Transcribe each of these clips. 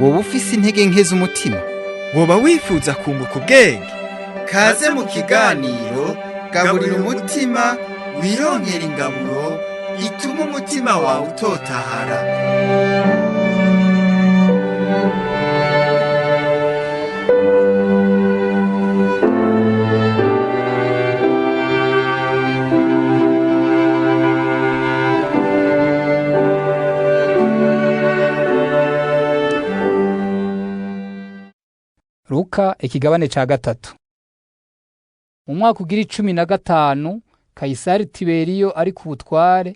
Woba ufise intege nke z'umutima? Woba wifuza kunguka ubwenge? Kaze mu kiganiro Gaburira Umutima, wironkera ingaburo ituma umutima wawe utotahara. Luka ikigabane ca gatatu. Mu mwaka ugira 15, Kayisari Tiberiyo ari ku butware,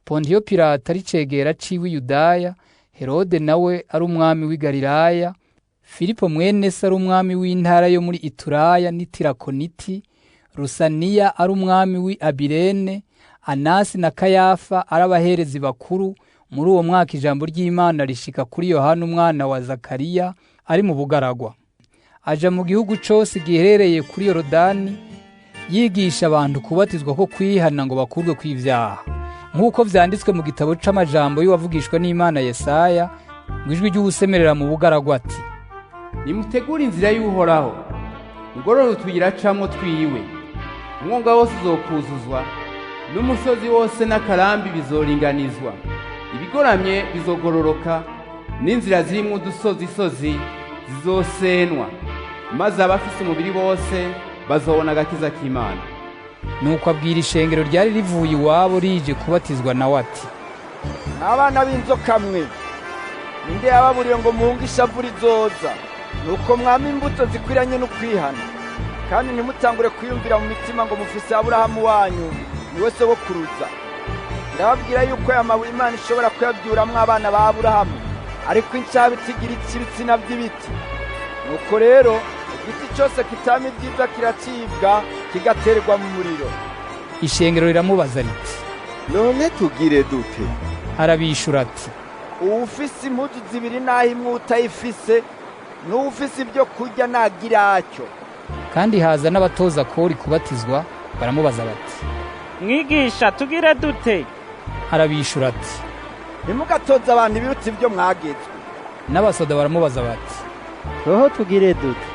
Pontiyo Pilato ari cegera ciwe Yudaya, Herode nawe ari umwami w'i Galilaya, Filipo mwene se ari umwami w'intara yo muri Ituraya n'i Tirakoniti, Rusaniya ari umwami w'i Abirene, Anasi na Kayafa ari abaherezi bakuru. Muri uwo mwaka ijambo ry'Imana rishika kuri Yohana umwana wa Zakariya ari mu bugaragwa. Aja mu gihugu cose giherereye kuri Yorodani, yigisha abantu kubatizwa ko kwihana ngo bakurwe kw'ivyaha, nk'uko vyanditswe mu gitabo c'amajambo y'uwavugishwa n'Imana Yesaya, ngo ijwi ry'uwusemerera mu bugaragwa ati: Nimutegure inzira y'Uhoraho, mugorore utuyira acamwo twiwe. Umwonga wose uzokuzuzwa, n'umusozi wose n'akarambi bizoringanizwa, ibigoramye bizogororoka, n'inzira zirimwo udusozisozi zizosenwa, maze abafise umubiri bose bazobona agakiza k'Imana. Nuko abwira ishengero ryari rivuye iwabo rije kubatizwa nawe ati: Abana b'inzoka mwe, ninde yababuriye ngo muhunge ishavu rizoza? Nuko mwama imbuto zikwiranye n'ukwihana, kandi ntimutangure kwiyumvira mu mitima ngo mufise Aburahamu wanyu, niwe sogokuruza. Ndababwira yuko aya mabuye Imana ishobora kuyavyuramwo abana ba Aburahamu, ariko incabiti igira ibitsina by'ibiti. Nuko rero igiti cyose kitama ibyiza kiracibwa kigaterwa mu muriro. Ishengero riramubaza riti: None tugire dute? Arabishura ati: Uwufise impuzu zibiri naho imwe utayifise, n'uwufise ibyo kurya nagira atyo. Kandi haza n'abatoza kori kubatizwa, baramubaza bati: Mwigisha, tugire dute? Arabishura ati: Ntimugatoze abantu ibiruta ibyo mwagezwe. N'abasoda baramubaza bati: Roho tugire dute?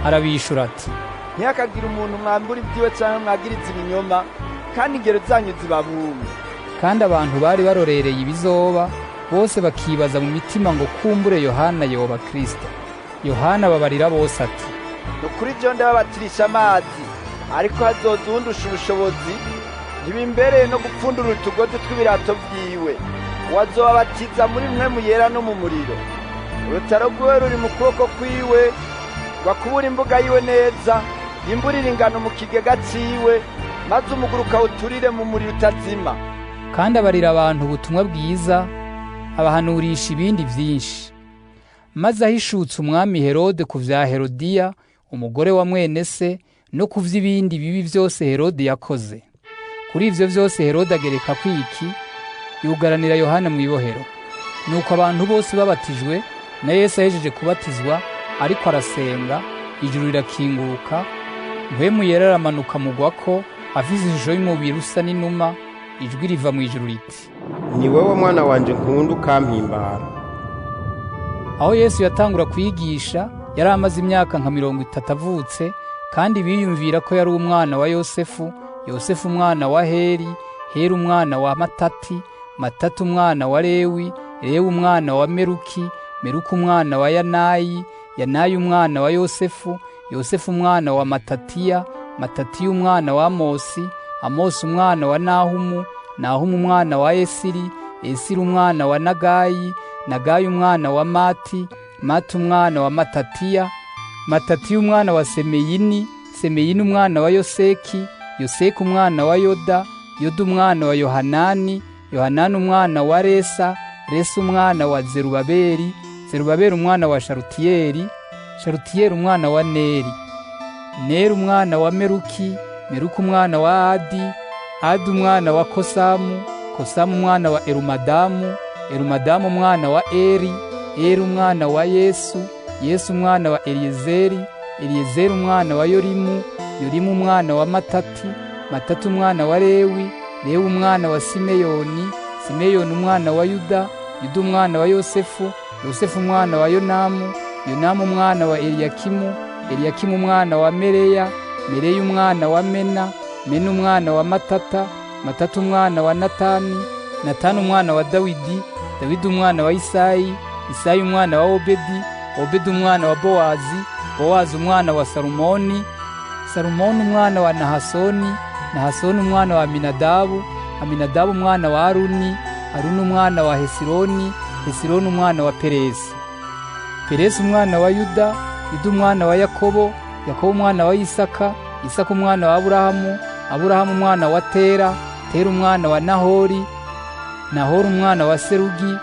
Arabishura ati: Ntihakagire umuntu mwambura ibyiwe canke mwagiriza ibinyoma, kandi ingero zanyu zibabume. Kandi abantu bari barorereye ibizoba bose bakibaza mu mitima ngo kumbure Yohana yoba Kristo. Yohana babarira bose ati: Nukuri jewe ndababatirisha amazi, ariko hazoza uwundusha ubushobozi, ntibimbereye no gupfundura utugozi tw'ibirato vyiwe. Uwazobabatiza muri mwe yera no mu muriro. Urutaro rwiwe ruri mu kuboko kwiwe, ngo akubure imbuga yiwe neza, yimburire ingano mu kigega ciwe, maze umuguruka uturire mu muriro utazima. Kandi abarira abantu ubutumwa bwiza, abahanurisha ibindi vyinshi. Maze ahishutse umwami Herode ku vya Herodiya umugore wa mwene se, no ku vy'ibindi bibi vyose Herode yakoze. Kuri ivyo vyose Herode agereka kwiki, yugaranira Yohana mw'ibohero. Nuko abantu bose babatijwe, na Yesu ahejeje kubatizwa, ariko arasenga, ijuru rirakinguka, Mpwemu Yera aramanuka mugwako, afise ishusho y'umubiri usa n'inuma, ijwi riva mu ijuru riti: Ni wewe mwana wanje nkunda, ukampimbara. Aho Yesu yatangura kwigisha, yari amaze imyaka nka 30 avutse, kandi biyumvira ko yari umwana wa Yosefu, Yosefu umwana wa Heri, Heri umwana wa Matati, Matati umwana wa Lewi, Lewi umwana wa Meruki, Meruki umwana wa Yanayi, Yanayi umwana wa Yosefu, Yosefu umwana wa Matatiya, Matatiya umwana wa Amosi, Amosi umwana wa Nahumu, Nahumu umwana wa Esiri, Esiri umwana wa Nagayi, Nagayi umwana wa Mati, Mati umwana wa Matatiya, Matatiya umwana wa Semeyini, Semeyini umwana wa Yoseki, Yoseki umwana wa Yoda, Yoda umwana wa Yohanani, Yohanani umwana wa Resa, Resa umwana wa Zerubabeli, Zerubabeli umwana wa Sharutiyeli, Sharutiyeli umwana wa Neri, Neri umwana wa Meruki, Meruki umwana wa Adi, Adi umwana wa Kosamu, Kosamu umwana wa Erumadamu, Erumadamu umwana wa Eri, Eri umwana wa Yesu, Yesu umwana wa Eliyezeri, Eliyezeri umwana wa Yorimu, Yorimu umwana wa Matati, Matati umwana wa Lewi, Lewi umwana wa Simeyoni, Simeyoni umwana wa Yuda, Yuda umwana wa Yosefu, Yosefu umwana wa Yonamu, Yonamu umwana wa Eliyakimu, Eliyakimu umwana wa Mereya, Mereya umwana wa Mena, Mena umwana wa Matata, Matata umwana wa Natani, Natani umwana wa Dawidi, Dawidi umwana wa Isayi, Isayi umwana wa Obedi, Obedi umwana wa Bowazi, Bowazi umwana wa Salumoni, Salumoni umwana wa Nahasoni, Nahasoni umwana wa Aminadabu, Aminadabu umwana wa Aruni, Aruni umwana wa Hesironi, Hesironi umwana wa Peresi, Peresi umwana wa Yuda, Yuda umwana wa Yakobo, Yakobo umwana wa Isaka, Isaka umwana wa Aburahamu, Aburahamu umwana wa Tera, Tera umwana wa Nahori, Nahori umwana wa Serugi,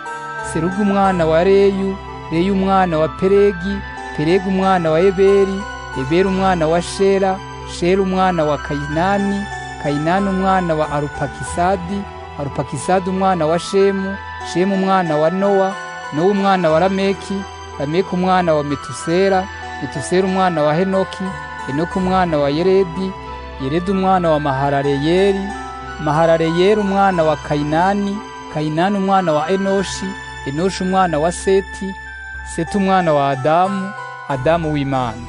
Serugi umwana wa Reyu, Reyu umwana wa Peregi, Peregi umwana wa Eberi, Eberi umwana wa Shera, Shera umwana wa Kayinani, Kayinani umwana wa Arupakisadi, Arupakisadi umwana wa Shemu, Shemu umwana wa Nowa, Nowa umwana wa Lameki, Lameki umwana wa Metusera, Metusera umwana wa Henoki, Henoki umwana wa Yeredi, Yeredi umwana wa Mahalaleyeli, Mahalaleyeli umwana wa Kayinani, Kayinani umwana wa Enoshi, Enoshi umwana wa Seti, Seti umwana wa Adamu, Adamu w'Imana.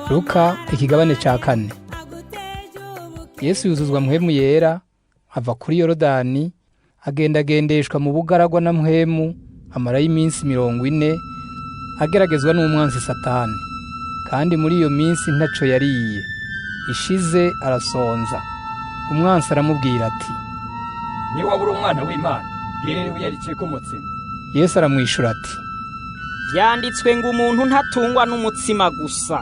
Luka ikigabane ca 4. Yesu yuzuzwa Mpwemu Yera ava kuri Yorodani agendagendeshwa mu bugaragwa na Mpwemu amara y'iminsi 40 ageragezwa n'umwansi Satani. Kandi muri iyo minsi ntaco yariye, ishize arasonza. Umwansi aramubwira ati: "Ni wabura umwana w'Imana, bwirira ibuye ricike umutsima." Yesu aramwishura ati: "Vyanditswe ngo umuntu ntatungwa n'umutsima gusa."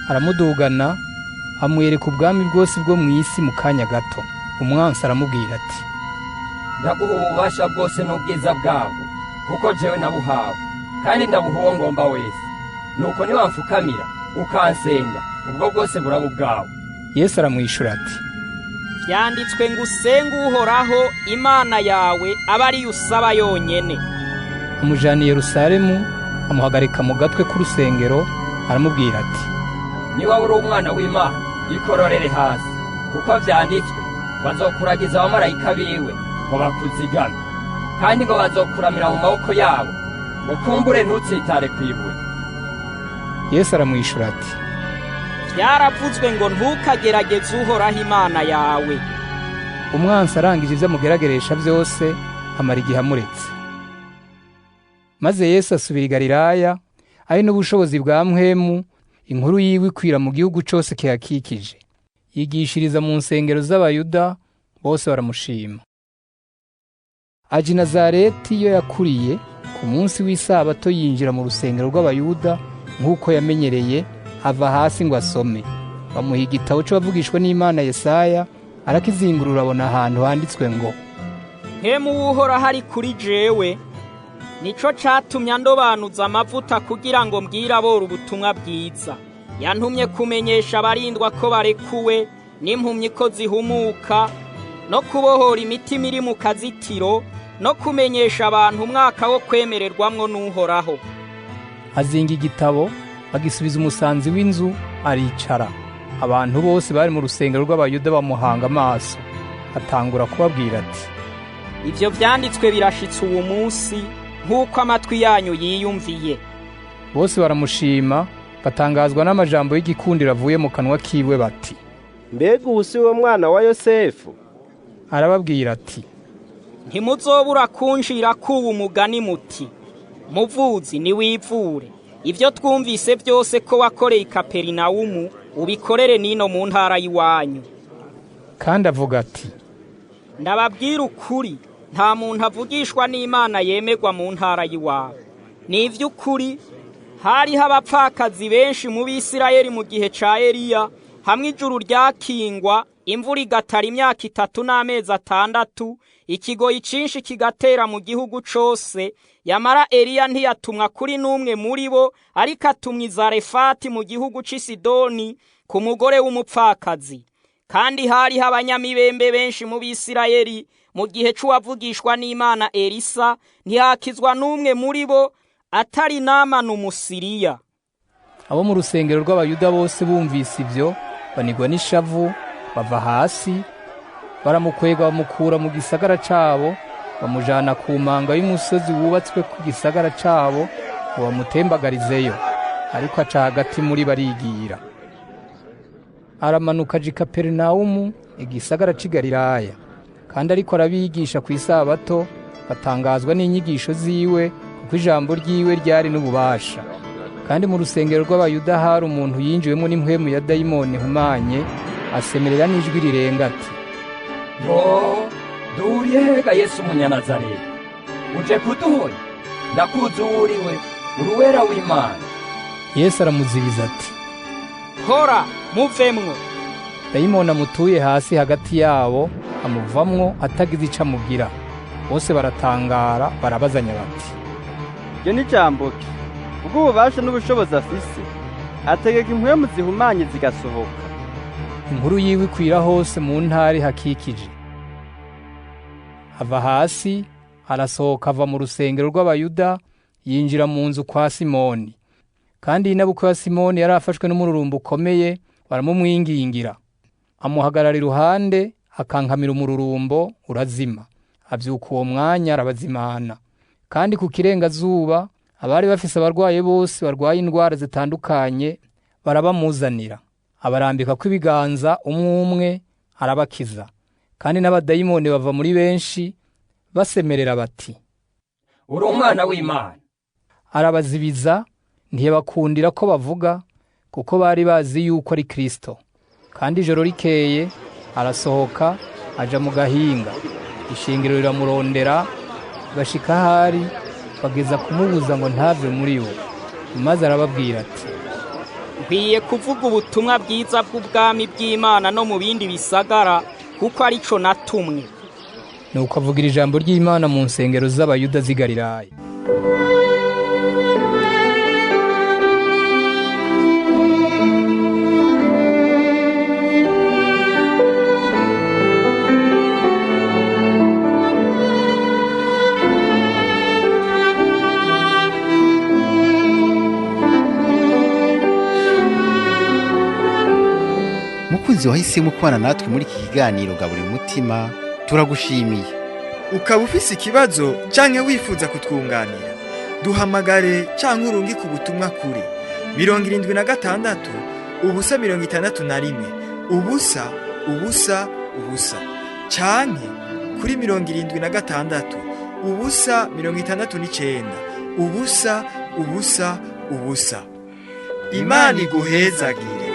Aramudugana amwereka ubwami bwose bwo mu isi mu kanya gato. Umwansi aramubwira ati: "Ndaguha ububasha bwose n'ubwiza bwabwo, kuko jewe nabuhawe, kandi ndabuha uwo ngomba wese. Nuko niwamfukamira ukansenga, ubwo bwose buraba ubwawe." Yesu aramwishura ati: "Vyanditswe ngo usenge Uhoraho Imana yawe, abe ariyo usaba yonyene." Amujana i Yerusalemu, amuhagarika mu gatwe k'urusengero, aramubwira ati: "Niba uri umwana w'Imana, ikororere hasi, kuko vyanditswe bazokuragiza abamarayika biwe ngo bakuzigame, kandi ngo bazokuramira mu maboko yabo, ngo kumbure ntutsitare kw'ibuye." Yesu aramwishura ati: "Vyaravuzwe ngo ntukagerageze Uhoraho Imana yawe." Umwansi arangije ivyo amugerageresha vyose, amara igihe amuretse. Maze Yesu asubira i Galilaya, ari n'ubushobozi bwa Mpwemu, inkuru yiwe ikwira mu gihugu cose kihakikije. Yigishiriza mu nsengero z'Abayuda, bose baramushima. Aja i Nazareti iyo yakuriye, ku munsi w'isabato yinjira mu rusengero rw'Abayuda nk'uko yamenyereye, ava hasi ngo asome. Bamuha igitabo c'abavugishwa n'Imana Yesaya, arakizingurura abona ahantu handitswe ngo: Mpemu w'Uhoraho ari kuri jewe, nico catumye andobanuza amavuta kugira ngo mbwire aboro ubutumwa bwiza. Yantumye kumenyesha abarindwa ko barekuwe, n'impumyi ko zihumuka, no kubohora imitima iri mu kazitiro, no kumenyesha abantu umwaka wo kwemererwamwo n'Uhoraho. Azinga igitabo, agisubiza umusanzi w'inzu, aricara. Abantu bose bari mu rusengero rw'Abayuda bamuhanga amaso. Atangura kubabwira ati: Ivyo vyanditswe birashitse uwu munsi, nk'uko amatwi yanyu yiyumviye. Bose baramushima, batangazwa n'amajambo y'igikundiro avuye mu kanwa kiwe bati: Mbega ubu si we mwana wa Yosefu? Arababwira ati: Ntimuzobura kunjira kuba umugani muti: Muvuzi niwivure, ivyo twumvise byose ko wakoreye i Kaperinawumu ubikorere nino mu ntara y'iwanyu. Kandi avuga ati: Ndababwira ukuri, nta muntu avugishwa n'Imana yemerwa mu ntara y'iwabo. Ni ivy'ukuri, hariho abapfakazi benshi mu Bisirayeli mu gihe ca Eliya, hamwe ijuru ryakingwa, imvura igatara imyaka 3 n'amezi 6, ikigoyi cinshi kigatera mu gihugu cose. Yamara Eliya ntiyatumwa kuri n'umwe muri bo, ariko atumwa i Zarefati mu gihugu c'i Sidoni ku mugore w'umupfakazi. Kandi hariho abanyamibembe benshi mu Bisirayeli mu gihe c'uwavugishwa n'Imana Elisa, ntihakizwa n'umwe muri bo atari Namani Umusiriya. Abo mu rusengero rw'Abayuda bose bumvise ivyo, banigwa n'ishavu, bava hasi, baramukwega bamukura mu gisagara cabo, bamujana ku manga y'umusozi wubatswe ku gisagara cabo ngo bamutembagarizeyo. Ariko aca hagati muri barigira. Aramanuka aja i Kaperinawumu, igisagara c'i Galilaya. Kandi ariko arabigisha ku isabato, batangazwa n'inyigisho ziwe, kuko ijambo ryiwe ryari n'ububasha. Kandi mu rusengero rw'Abayuda hari umuntu yinjiwemo n'impwemu ya dayimoni ihumanye, asemerera n'ijwi rirenga ati: Yo, duhuriye hega Yesu Umunyanazareti? Uje kuduhoya? Ndakuzi uwo uriwe, uruwera w'Imana. Yesu aramuzibiza ati: Hora, muvemwo. Dayimoni amutuye hasi hagati yabo, amuvamwo atagize ico amugira. Bose baratangara, barabazanya bati: Iryo ni jambo ki? Ubwo ububasha n'ubushobozi afise, ategeka impwemu zihumanye zigasohoka. Inkuru yiwe ikwira hose mu ntara ihakikije. Ava hasi, arasohoka ava mu rusengero rw'Abayuda, yinjira mu nzu kwa Simoni. Kandi inabukwe wa Simoni yari afashwe n'umururumbo ukomeye, baramumwingingira. Amuhagarara iruhande, akankamira umururumbo, urazima. Avyuka uwo mwanya arabazimana. Kandi ku kirengazuba, abari bafise abarwaye bose barwaye indwara zitandukanye barabamuzanira. Abarambika kw'ibiganza umwe umwe, arabakiza. Kandi n'abadayimoni bava muri benshi basemerera bati: Uri umwana w'Imana. Arabazibiza, ntiyabakundira ko bavuga, kuko bari bazi yuko ari Kristo. Kandi ijoro rikeye arasohoka aja mu gahinga. Ishingiro riramurondera, bashika ahari bageza kumubuza ngo ntave muri bo. Maze arababwira ati: Nkwiye kuvuga ubutumwa bwiza bw'ubwami bw'Imana no mu bindi bisagara, kuko arico natumwe. Nuko avugira ijambo ry'Imana mu nsengero z'Abayuda z'i Galilaya. Mukunzi wahisemo kubana natwe muri iki kiganiro Gaburira Umutima, turagushimiye. Ukaba ufise ikibazo canke wifuza kutwunganira, duhamagare canke urungike ubutumwa kuri 76 0 61 0 0 0 canke kuri 76 0 69 0 0 0. Imana iguhezagire.